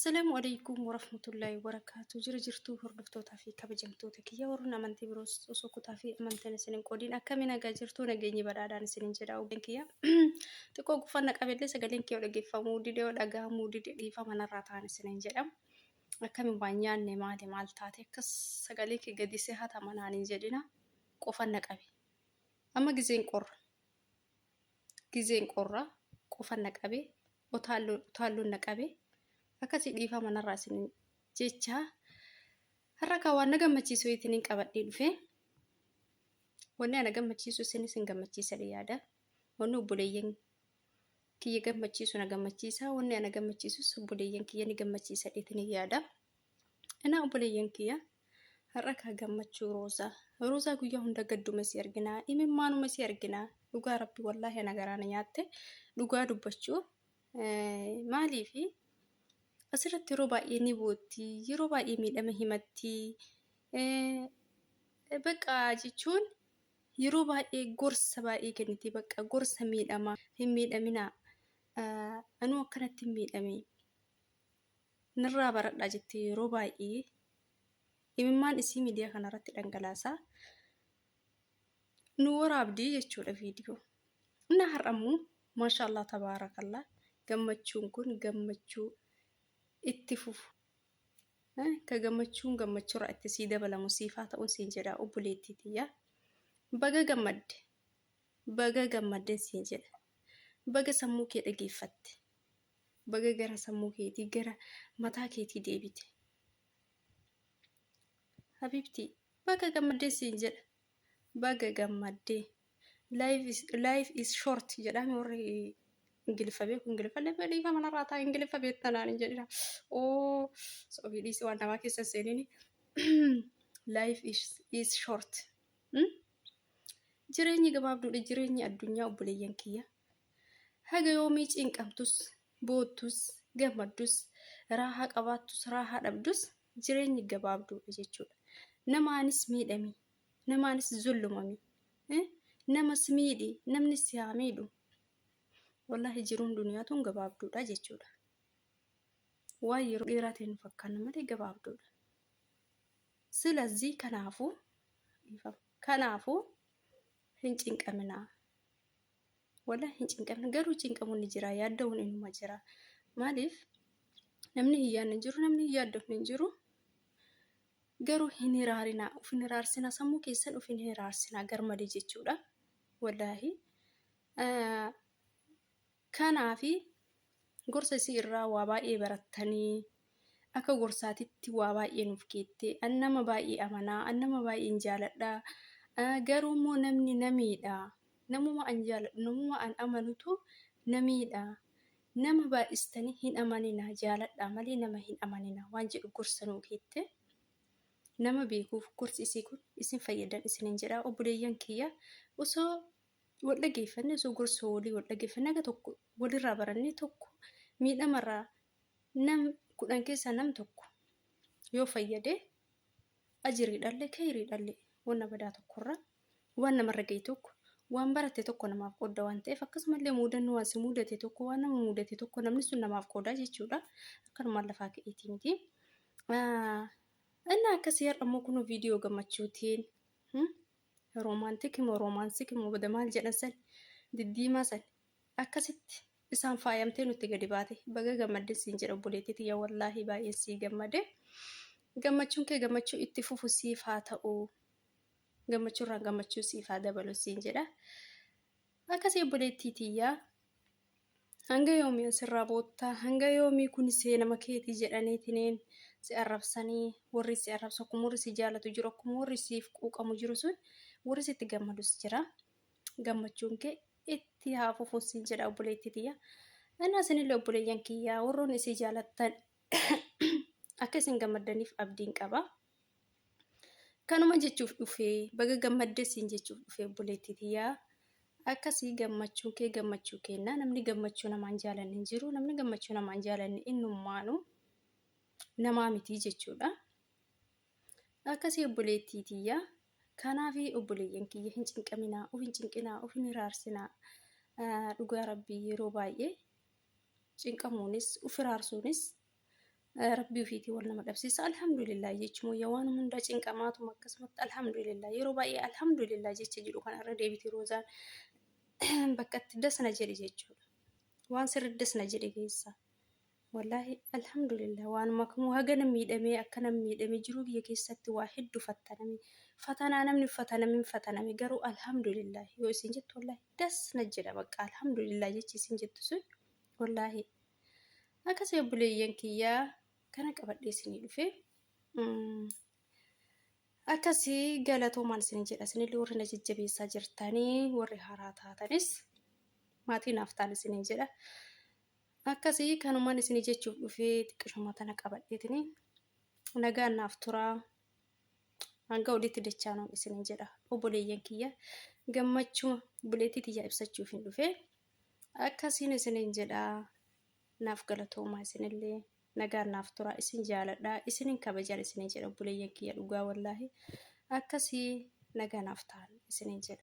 Assalaamu alaikum warahmatullaahi wabarakaatu. Jira jirtuu hordoftootaa fi kabajamtoota kiyya warroon amantii biroos osoo kutaa fi amantiin isin hin qoodiin akkami nagaa jirtuu nageenyi badhaadhaan isinin jedha obbeen kiyya. Xiqqoo gufanna qabellee sagaleen kiyya dhageeffamuu dide dhagahamuu dide dhiifama narraa ta'an isinin jedha. Akkami waan nyaanne maali maal taate akkas sagalee kee gadi si hatama naan hin jedhina qofanna qabe. Amma gizeen qorra. Gizeen qorra qofan na qabe utaalloon na qabe akkasii dhiifama narraa isin jecha har'a kaa waan na gammachiisu itiniin qabadhee dhufe. Wanni ana gammachiisu isinis hin gammachiisadhe yaada. Wanni obboleeyyan kiyya gammachiisu na gammachiisa. Wanni ana gammachiisus obboleeyyan kiyya ni gammachiisadhe itiniin yaada. Inaa obboleeyyan kiyya har'a kaa gammachuu Roozaa. Roozaa guyyaa hunda gadduma si arginaa, imimmaanuma si arginaa. Dhugaa rabbi wallaahi ana garaa na nyaatte dhugaa dubbachuu maaliifi asirratti yeroo baay'ee ni bootti, yeroo baay'ee miidhama himatti. Bakka jechuun yeroo baay'ee gorsa baay'ee kenniti bakka gorsa miidhamaa hin miidhaminaa. Anuu akkanatti hin miidhame. Narraa baradhaa jettee yeroo baay'ee imimmaan isii miidiyaa kanarratti dhangalaasaa nu waraabdii jechuudha viidiyoo. Inni har'ammoo maashaallah tabaarakallah gammachuun kun gammachuu itti fufu. Ka gammachuun gammachuurraa itti sii dabalamu siifaa ta'uun siin jedha obboleettii tiyya. Baga gammadde. Baga gammadden siin jedha. Baga sammuu kee dhageeffatte. Baga gara sammuu keetii gara mataa keetii deebite. Habibtii baga gammaddee siin jedha. Baga gammaddee. Life is short jedhame warri Ingiliffa beeku Ingiliffa illee dhiifama narraa ta'a Ingiliffa beekta naan hin jedhina. Oo soofii dhiisi waan namaa keessa hin seenini. Life is short. Jireenyi gabaabduudha jireenyi addunyaa obboleeyyan kiyya. Haga yoomii cinqamtus, boottus, gammaddus, raahaa qabaattus, raahaa dhabdus jireenyi gabaabduudha jechuudha. Namaanis miidhami, namaanis zullumami, namas miidhi, namnis si haa miidhu. Wallaahi jiruun duniyaa tun gabaabduudha jechuudha. Waan yeroo dheeraa ta'e nu fakkaanna malee gabaabduudha. Silazii kanaafuu kanaafuu hin cinqaminaa. Wallahi hin cinqamne garuu cinqamuun ni jira yaadda'uun inuma jira maaliif namni hin yaadne hin jiru namni hin yaaddofne hin jiru garuu hin hiraarinaa of hin hiraarsinaa sammuu keessan of hin hiraarsinaa garmalee jechuudha wallaahi kanaafi gorsa isii irraa waa baay'ee barattanii akka gorsaatitti waa baay'ee nuuf keette an nama baay'ee amanaa an nama baay'een jaaladha garuu immoo namni na miidha namuma an jaaladhu namuma an amanutu na miidha nama baay'istanii hin amanina jaaladhaa malee nama hin amanina waan jedhu gorsa nuu keette nama beekuuf gorsi isii kun isin fayyadan isinin jedha obboleeyyan kiyya osoo wal dhageeffanne osoo gorsa walii wal dhageeffanne haga tokko walirraa barannee tokko miidhamarraa nam 10 keessaa nam tokko yoo fayyade ajiriidhalle keyriidhalle wanna badaa tokkorra waan namarra gahe tokko waan baratte tokko namaaf qoodda waan ta'eef akkasumallee muudannoo waan si muudate tokko waan nama muudate tokko namni sun namaaf qoodaa jechuudha akkanumaan lafaa ka'eetii miti. Inni akkasii har'a immoo kunoo viidiyoo gammachuutiin roomaantik moo roomaansik moo bada maal jedhan san diddiimaa san akkasitti isaan faayamtee nutti gadi baate baga gammadde siin jedha obboleettii tiyya wallaahi baay'een sii gammade gammachuun kee gammachuu itti fufu siif haa ta'u gammachuurraan gammachuu siif haa dabalu siin jedha akkasii obboleettii tiyya hanga yoomii asirraa boottaa hanga yoomii kun seenama keetii jedhaniitiniin si arrabsanii warri si arrabsu akkuma warri si jaalatu jiru akkuma warri siif quuqamu jiru sun warri sitti gammadus jira gammachuun kee itti haa fufu siin jedha obboleettii tiyya. Innaa isinillee obboleeyyan kiyya warroonni isii jaalattan akka isin gammaddaniif abdiin qaba. Kanuma jechuuf dhufee baga gammaddee siin jechuuf dhufee obboleettii tiyya. Akkasii gammachuun kee gammachuu kenna. Namni gammachuu namaan jaalanne hin jiru. Namni gammachuu namaan jaalanne innummaanu namaa miti jechuudha. Akkasii obboleettii tiyya. Kanaafi obboleeyyan kiyya hin cinqaminaa, of hin cinqinaa, of hin hiraarsinaa. Dhugaa rabbii yeroo baay'ee cinqamuunis of hiraarsuunis Rabbii ofiitii wal nama dhabsiisa. Alhamdulillah jechuun yaa waan hundaa cinqamaatuma akkasumatti alhamdulillah yeroo baay'ee alhamdulillah jecha jedhu kana irra deebiti Roozaan bakka itti dasna jedhe jechuudha. Waan sirri dasna jedhe keessa. Wallaahi alhamdulillah waanuma kamuu haga nam miidhamee akka nam miidhamee jiruu kiyya keessatti waa hedduu fattaname. Fatanaa namni fataname fataname garuu alhamdulillah yoo isin jettu wallaahi dasna jedha bakka alhamdulillah jechi isin jettu sun wallaahi. Akkasii obboleeyyan kiyyaa kana qabadhee isinii dhufe. Akkasii galatoomaan isin jedha. Isinillee warri na jajjabeessaa jirtanii warri haaraa taatanis maatii naaf ta'an isiniin jedha. Akkasii kanumaan isinii jechuuf dhufee xiqqishuma tana qabadheetini nagaan naaf turaa. Hanga olitti dachaanuun isiniin jedha obboleeyyan kiyya gammachuma obboleettii tiyyaa ibsachuuf hin dhufe. Akkasiin isiniin jedha naaf galatoomaa isinillee nagaan naaf turaa isin jaaladha isinin kabajaan isiniin jedha obboleeyyan kiyya dhugaa wallaahi akkasii nagaa naaf ta'an isiniin jedha.